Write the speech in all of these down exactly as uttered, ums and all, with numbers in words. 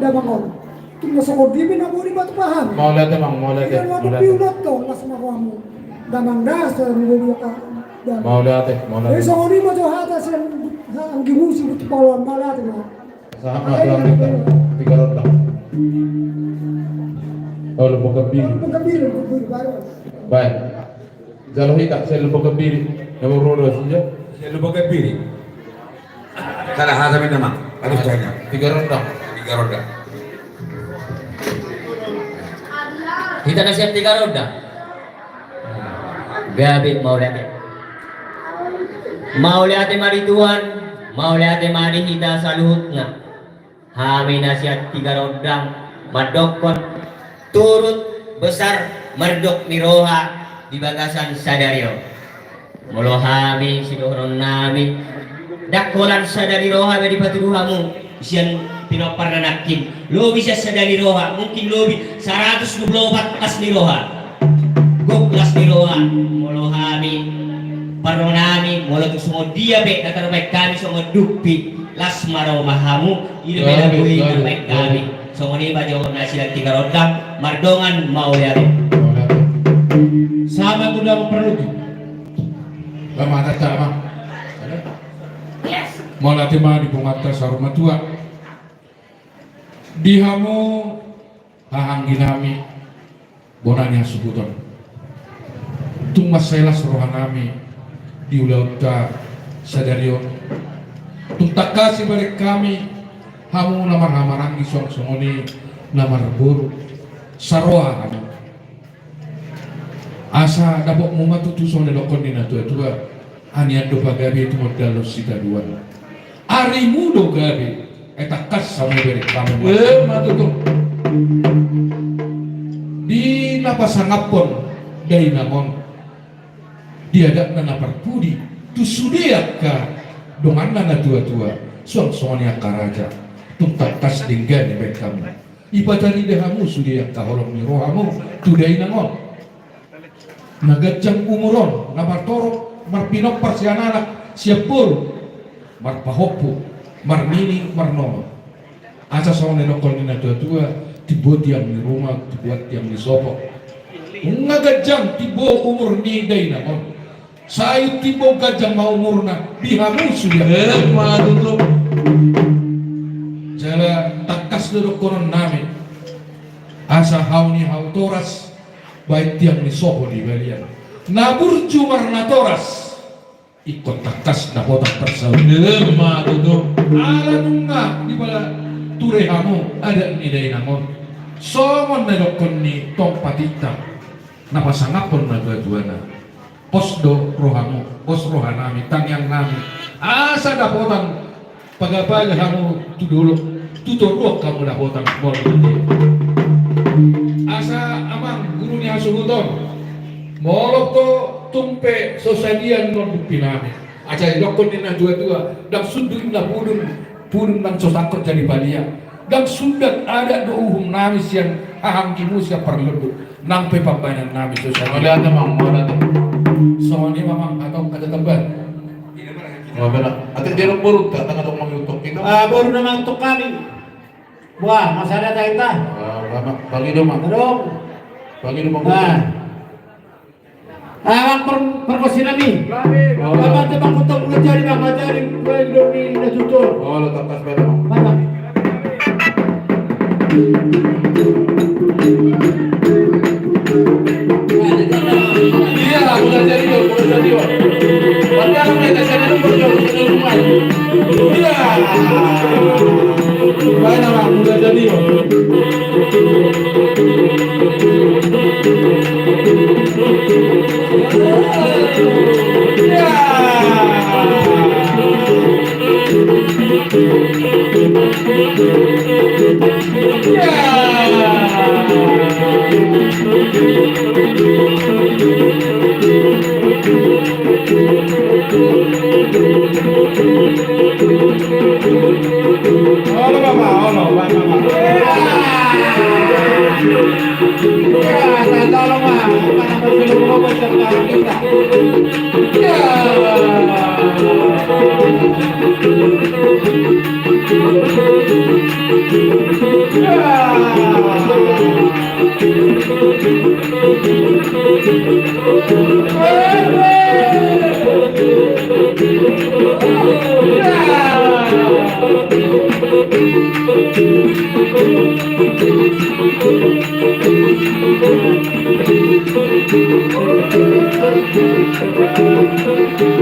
Damang on. Tung na songon dia pe na boi ma tu paham. Mauliate, Amang, mauliate. Iya, mauliate. Piu nonton, las ma hamu. Damang das, dan boi ka. Mauliate, mauliate. Jadi songon i ma jo hata sian, ha, anggi musim tu paluan, mauliate ma. Sahat ma tu anggi ta, Tiga Rondang. Oh, Lubuk Gambir. Lubuk Gambir, Lubuk Gambir baru. Baik. Jalo hita, sian Lubuk Gambir. Na baru ro do, sinjo. Sian Lubuk Gambir. Sada hata ma, Amang. Aduh, tanya. Tiga Rondang. Tiga Rondang. Hita na sian Tiga Rondang. Gabe, mauliate. Mauliate ma di Tuhan, mauliate ma di hita saluhutna. Hami na sian Tiga Rondang mandokkon turut besar mardok ni roha di bagasan sadari on. Molo hami sidohononnami, ndang holan sada ni roha be dipatudu hamu sian pinompar na nangkin. Lobi sian sada ni roha, mungkin lobi saratus dua pulu opat las ni roha. Gok las ni roha, molo hami, parrohanami, molo tung songon dia pe na tarbaen hami songon dumpi, las ma roha hamu. I do pe na boi tarbaen hami. Songon i ma jo na sian Tiga Rondang, mardongan mauliate. Sama tu damang parhobas. Ba ma tata ma. Mauliate ma di ponganta saur matua. Di hamu haha angginami, bona ni hasuhuton. Tung mansai las rohanami di ulaonta sadari on. Tung tangkas dibereng hami hamu na marhahamaranggi suang songon i na marboru. Saroha hamu. Asa dapotmu ma tutu songon na nidokkon ni natuatua, anian do pagabe tumundalhon sitadoan. Arimu do gabe, ai tangkas hamu dibereng hami. Ima tutu. Di na pasangaphon dainang on, di adatna na parpudi, tu sude angka donganna natuatua, suang songon i angka raja, tung tangkas denggan dibereng hamu. Dipatarida hamu sude angka holong ni rohamu tu dainang on. Na ganjang umur on, na martorop marpinompar sian anak sian boru, marpahompu, marnini, marnono. Asa songon na nidokkon ni natuatua, timbo tiang ni ruma, timbo tiang ni sopo. Nunga ganjang timbo umur ni dainang on. Sai timbo ganjang ma umurna di hamu sude. Ima tutu. Jala tangkas do dohononnami. Asa hau ni hau toras, baen tiang ni sopo di balian. Na burju marnatoras, ingkon tangkas dapotan parsaulian. Ima tutu. Ala nunga dipatudu hamu adat ni dainang on. Songon na nidokkon ni tong patikta na pasangaphon natuatuana. Pos do rohamu, pos rohanami, tangiangnami. Asa dapotan pagapaga hamu tu dolok, tu toruan hamu dapotan molo. Asa amang guru ni hasuhuton, molo tung pe so sadia nuaeng dumpi nami. Asa didokkon ni natuatua, ndang sundut na pudun, pudun nang so sangkot jadi palia. Ndang sundat adat dohot uhum nami sian haha anggimu sian parlundu. Nang pe pambahenan nami so sadia. Mauliate, Amang, mauliate. Songon i ma, Amang, hatop hata tambahan. Wah, bena. Ate dia dong boru ta, tangkas dong mangutuk kita. Ah, boru na mangutuk hami. Wah, masa ada ta hita. Ah, bang, bang Ido, Amang. Adong. Bang Ido, Amang. Nah. Amang par-, pargonsi nami. Amang te bang kutong udah jadi bang, jadi gue doni na tutur. Oh, lo tangkas beda. Mana? Iya, udah jadi, udah jadi. Berarti anak mereka jadi, udah jadi, udah jadi. Iya. Baik, Amang, udah jadi.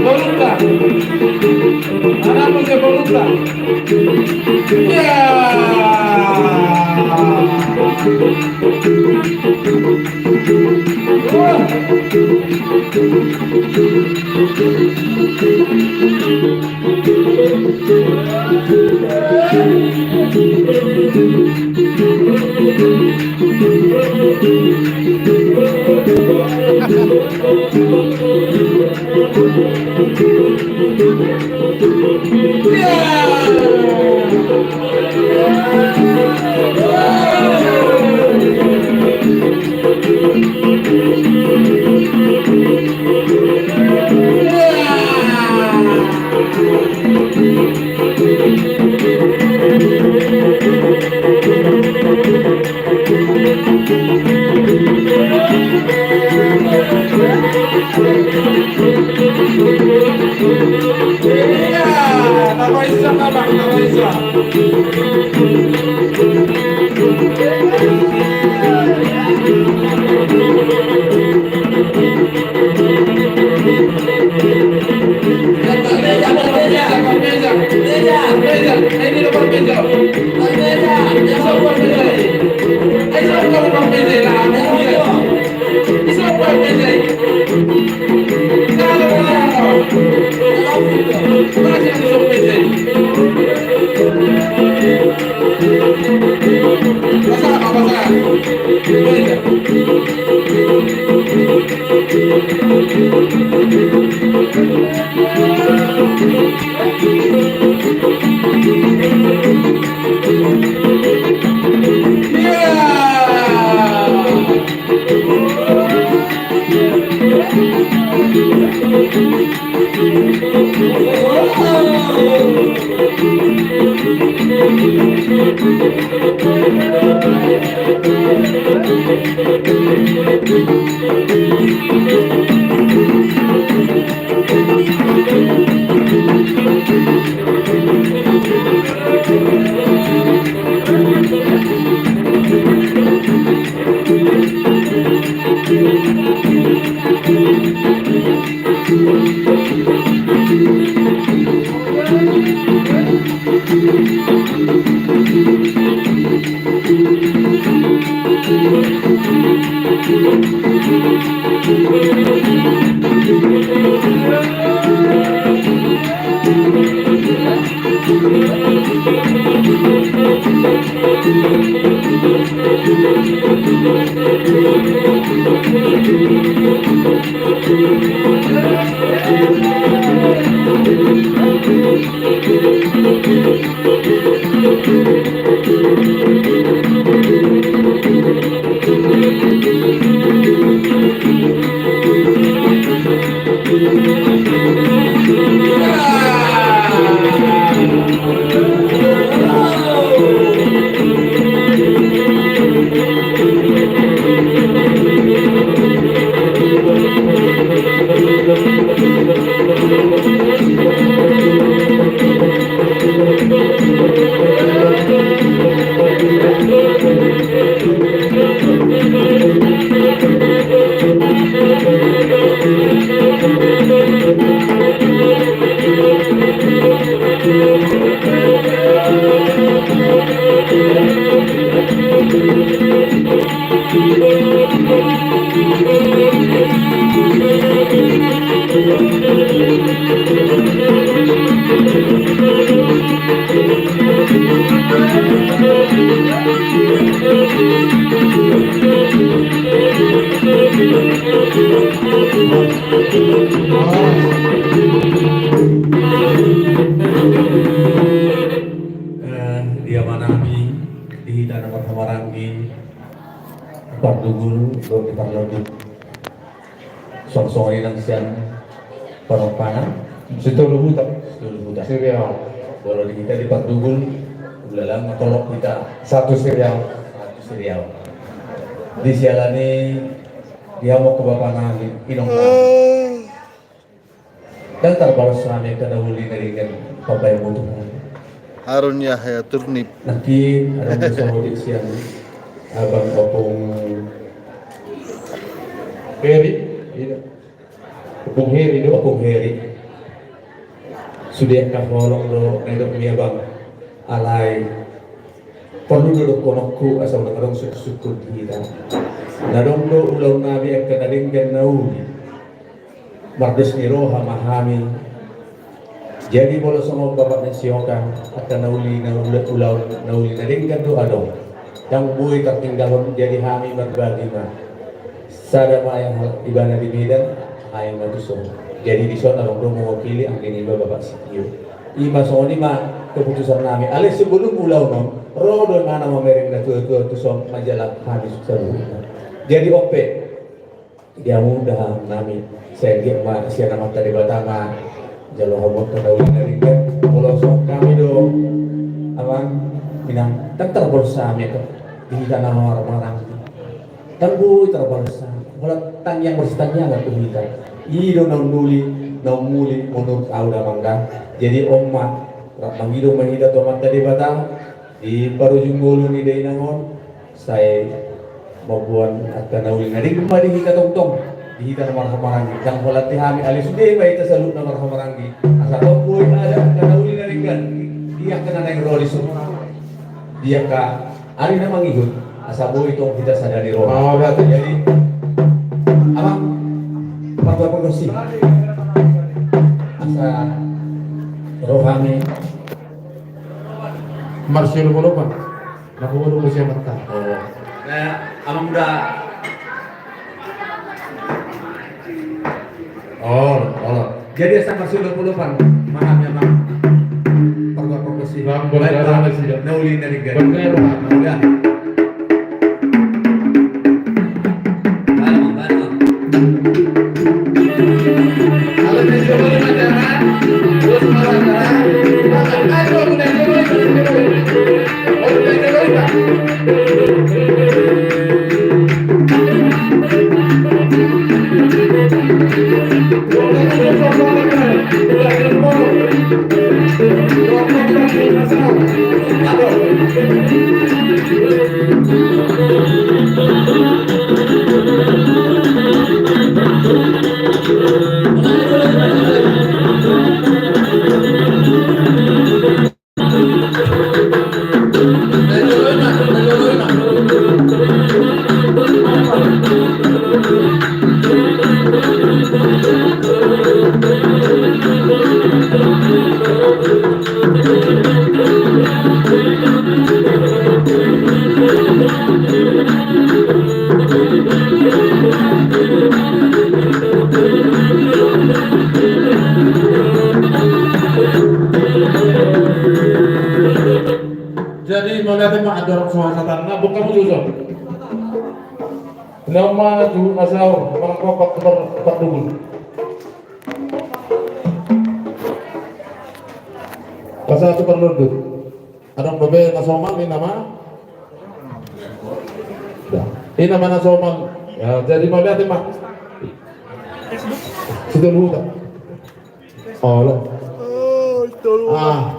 Boluta. Anak muda boluta. Ya. Wah. Eh, di amanami, di hita na marhahamaranggi, pardugul dohot di parlobut. Songon i nang sian parompangan. Sitolu huta. Sitolu huta. Siriau. Molo di hita di pardugul, Ulaon na tolok hita. Satu serial. Satu serial. Disiala ni, di hamu angka bapa nami, inong nami. Ndang tarbalos hami angka na uli na denggan pambahenmu Tuhan. Harun Yahya Turnip. Nangkin adong do saotik sian abang Opung Heri. Iya. Opung Heri do. Opung Heri. Sude angka holong do na didok ni abang. Alai porlu do dohononku asa unang adong sungkunsungkun di hita. Na adong do ulaon nami angka na denggan na uli. Mardos ni roha ma hami. Jadi molo songon bapak na sioka, angka na uli na ula-, ulaon na uli na denggan do adong. Ndang boi tartinggalhon, jadi hami marbagi ma. Sada ma yang hal-, ibana di Medan, aeng ma tuson. Jadi dison adong do mewakili anggi niba Bapak Sitio. Ima songon i ma keputusan nami. Alai sebelum ulaon on, ro do na mamereng na tuatua tuson manjalang hami saluhutna. Jadi on pe. Dia mudah nami, sai anggiat ma sian Amanta Debata ma jalo hamu angka na uli na denggan. Molo songon hami do, amang, inang, ndang tarbalos hami angka di hita na marhahamaranggi. Ndang boi tarbalos hami. Holan tangiang marsitangiangan do hita. I do na umuli, na umuli menurut au damang da. Jadi on ma, rap mangido ma hita tu Amanta Debata di parujung ngolu ni dainang on. Sai mamboan angka na uli na denggan ma di hita tongtong, di hita na marhahamaranggi. Ndang holan di hami, alai sude ma hita saluhutna marhahamaranggi. Asa tong boi ada angka na uli na denggan di angka na naeng ro di son, di angka ari na mangihut, asa boi tong hita sada ni roha. Oh, berarti. Jadi, abang, pargok-pargok si. Asa rohami. Marsiolopolopan. Laku bodo musi amanta. Oh. Eh, amang uda. Oh, oh. Jadi asa marsiolopolopan. Mahami amang. Pargok-pargok si. Bang, boleh. Baik, ada Bang. Masih ada. Na uli na denggan. Bener, Bang. Na uli. Jadi mauliate ma, andorang so hasahatanna, buka mu tuson. Nama tu asal, mana kau pak, pak, pak dukun. Pasahat tu parlondut. Adong dope na somal, ina ma. Da. Ina ma na somal. Ya, jadi mauliate ma. Sitolu huta. Olo. Ah.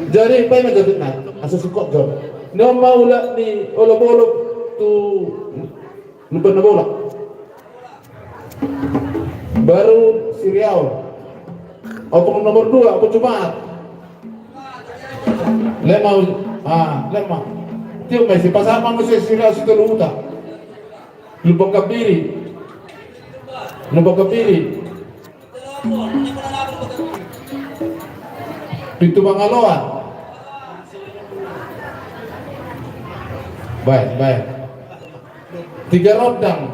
Jadi, baen ma jawabna. Asa singkop jawab. Nama ulaon ni olopolop tu Lumban Nabolak. Baru si Riau. Opung nomor dua, Opung Jumat. Lema, ah, lema. Tiup ma isi, pasahat ma muse si Riau sitolu huta. Lumban Gambiri. Lumban Gambiri. Pintu Mangaloan. Baik, baik. Tiga Rondang.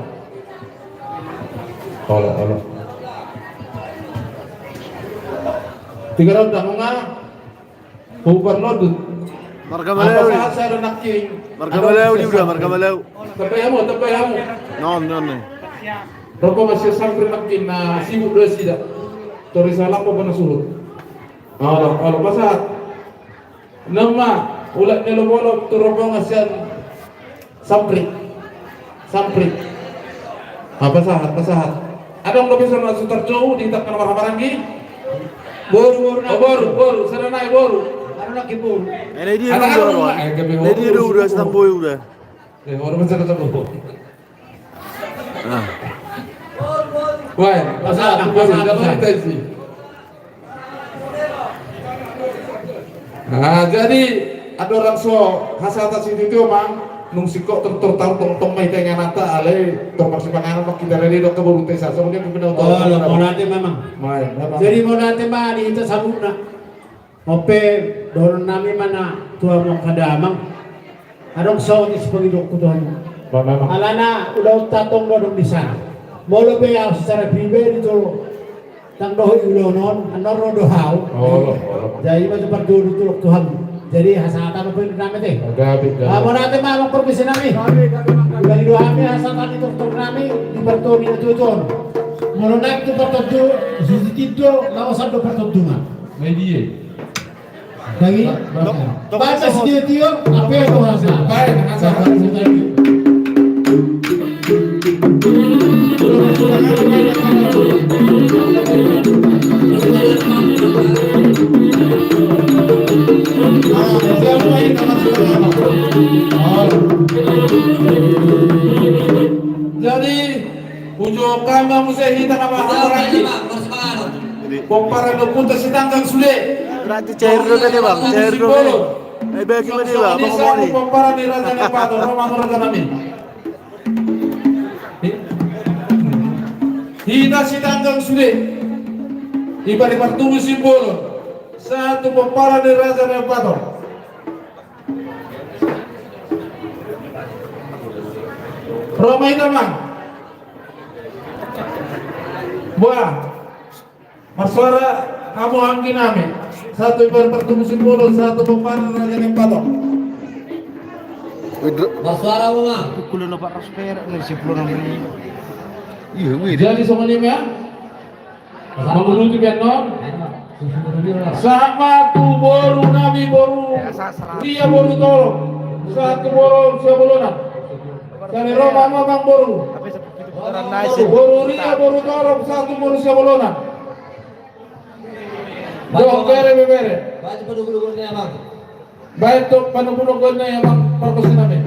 Olo, olo. Tiga Rondang, nunga. Hubar lodut. Marga Malau. Apa sahat saya ada nangking? Marga Malau di udah, marga Malau. Tapi hamu, tapi hamu. Non, non, non. Rokok masih sampai nangking, na sibuk dua sida. Tori salah apa pernah suhut? Olo, olo, pasahat. Nama, ulat ni lobolob tu rombongan sian Samprit. Samprit. Apa sahat, apa sahat. Adong dope songon na so tarjou di hita na marhahamaranggi. Boru, boru, oh, boru, boru, sada nai boru. Anu lagi boru. Eh, dia dulu, dia dulu, udah, sampai udah. Eh, orang macam macam. Ah. Wah, pasahat, pasahat, pasahat. Nah, jadi, andorang so hasahatan sitio, Mang, nunga singkop tor, tor, tor, tong, tong ma hita inganan ta, alai tor marsipanganon ma hita, redi do angka boru ta i, songon dia pimpinan. Oh, tong, tong, tong. Mauliate ma, Amang. Mauliate ma, Amang. Jadi, mauliate ma di hita saluhutna. On pe, dohonon nami ma na tu hamu angka damang. Adong songon i sipangidoanku tu hamu. Alana ulaonta tong do adong di sana. Molo pe ahu secara pribadi tu, ndang dohot ulaon on, annon ro do ahu. Olo, olo. Jadi ima tu parjolo tu, tu hamu. Jadi hasahatan on pe nami te. Gabe, gabe. Ah, mauliate ma, Amang pargonsi nami. Gabe, gabe, Amang, gabe. Bagi do hami hasahatan di dokter nami di partondi na tutu on. Molo naeng tu partondion, sititi do, laosan do partondion. Media. Jadi, baca sitio-tio, apa yang kau rasa? Baik, baca. Jadi, uju kama muse hita na marhahamaranggi. Pomparan ni ompunta Sitanggang sude. Berarti cair dulu tadi, Bang, cair dulu. Eh, bagi mana, Bang? Pomparan ni Raja Naipato, ro ma, raja nami. Hita Sitanggang sude. Ibari partubu Simbolon. Sahat tu pomparan ni Raja Naipato. Ro ma hita, Mang. Buah. Marsuara hamu anggi nami. Sahat tu ibari partubu Simbolon, sahat tu pomparan ni Raja Naipato. Marsuara hamu, Mang. Pukul opat ratus perak, ni sepuluh enam menit. Iya, wih. Jadi songon i ma. Manguluti pe annon. Sahat ma tu boru nami, boru Ria, boru Torop. Sahat tu boru Siabolona. Jadi ro ma, Amang, boru. Boru Ria, boru Torop, sahat tu boru Siabolona. Dohot bere, bebere. Baen tu panungkunan ni, Amang, pargonsi nami.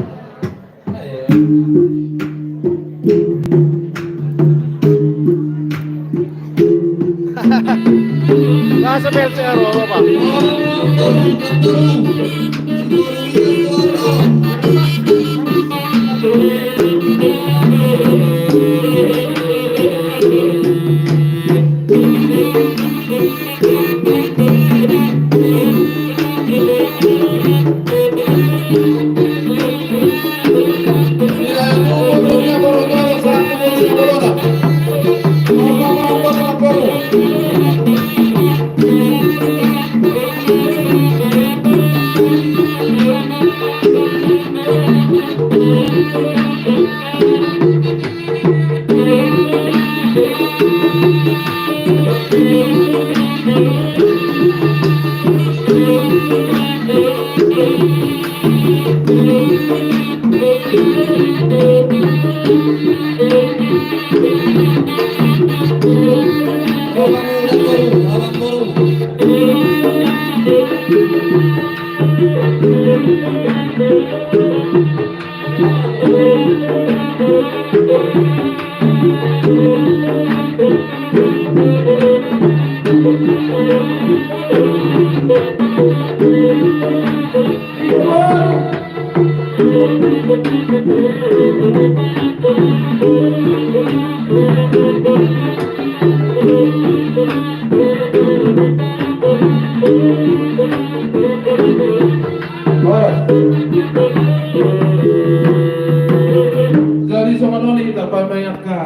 Jadi songon on i hita paingat angka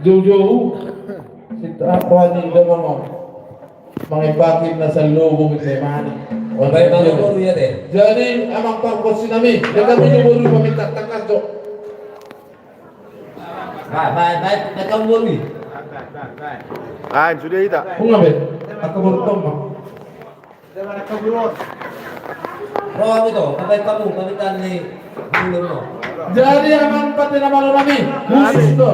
joujou. Sita roha ni damang on. Mangipakin na salobung i te mani. Baik, baik, baik, ya, deh. Jadi, Amang pargonsi nami, dia kan punya boru paminta tangkas, Cok. Baik, baik, baik, baik, kamu boru i. Lain, sudah hita. Bunga, be. Aku baru tahu, Bang. Dia mana kamu boru? Roha mito, pabaen hamu, pamintaan ni bulung on. Jadi amang pande na malo nami, khusus do.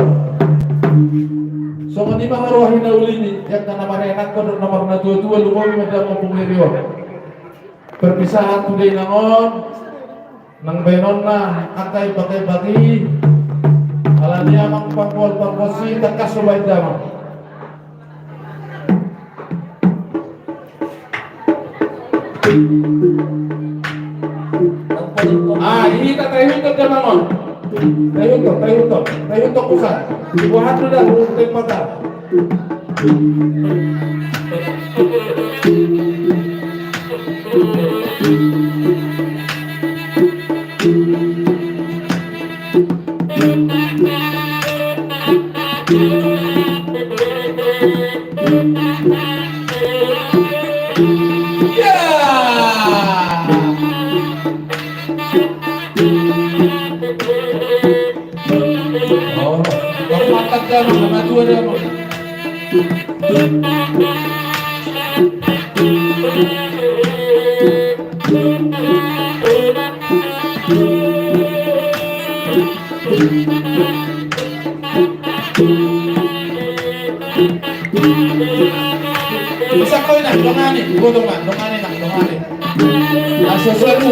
Songon i ma roha ni na uli ni, angka na marhaha nangkon dohot na marnatua-tua, lumobi ma di hamu pungiri on. Perpisahan tu da inang on, nang baenonna angka ipak-ipak i, alani amang pangkual pangkuas i, tangkas do baen damang. Ah, i hita taihut do damang on. Taihut do, taihut do, taihut do kusan. Buahan do da, buahan do pata. Bisa kau nak dongani, gua dong, dongani nak dongani. Asa suatu.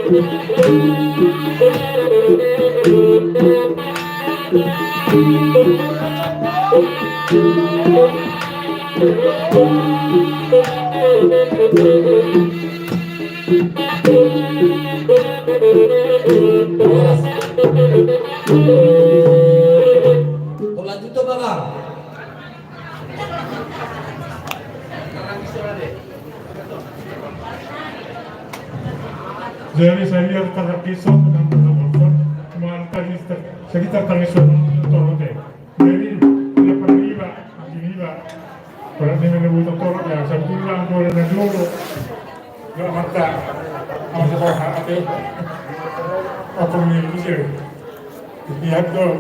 Lanjut, Bang. Jadi, saya lihat tradisi, tradisi, tradisi, sekitar tradisi, tradisi. Jadi, dia pernah iba, pernah iba. Kalau ini menyebut tolong ya, saya bilang, boleh dulu. Gak mata. Apa sih, apa? Apa ini, bisa? Lihat tuh.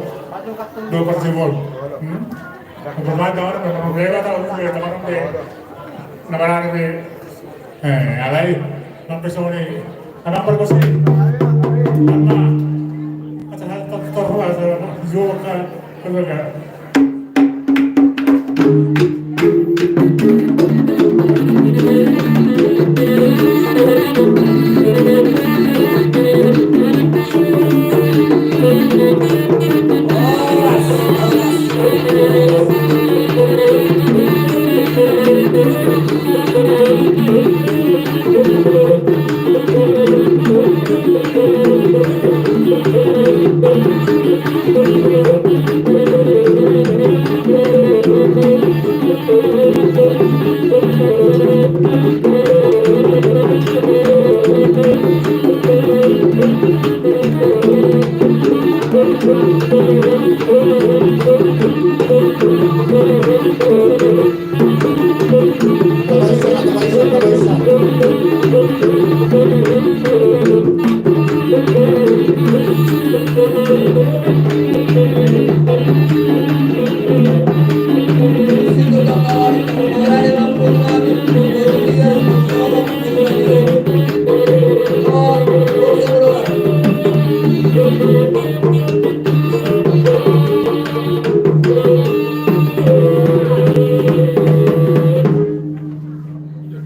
Dua persimbol. Hmm? Pembantu orang, orang bela tahu, orang bela tahu, orang bela. Nama lagi? Eh, alai, sampai sore. Anak berkosong. Anak. Acara kantor, acara juga, keluarga.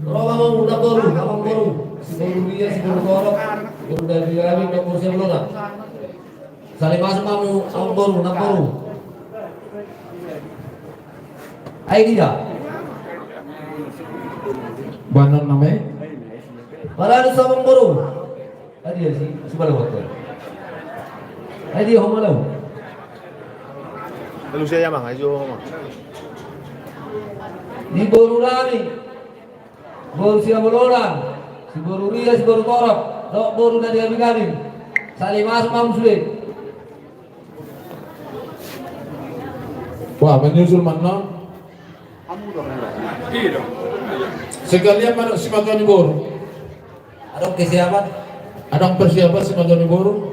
Ro ma amang boru, amang boru. Si boru Ria, si boru Torop, boru Dadi Ramin, boru Siabolona. Sali masuk ma amang boru, amang boru. Ai dia. Banon nama e? Banon sama amang boru. Ai dia si, si Balawan. Ai dia ho Balawan. Lalu saya mang, ayo mang. Di boru nami. Boru Siabolona. Si boru Ria, si boru Torop. Dohot boru Dadi Ramin. Sali masuk ma amang sude. Wah, menyusul mana? Sekalian mana si mata ni boru? Adong kesiapan? Adong persiapan si mata ni boru?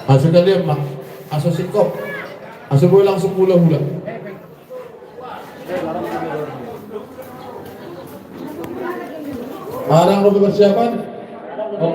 Ah, sekalian ma. Asa sikop. Asa boleh langsung hula-hula. Adong do persiapan?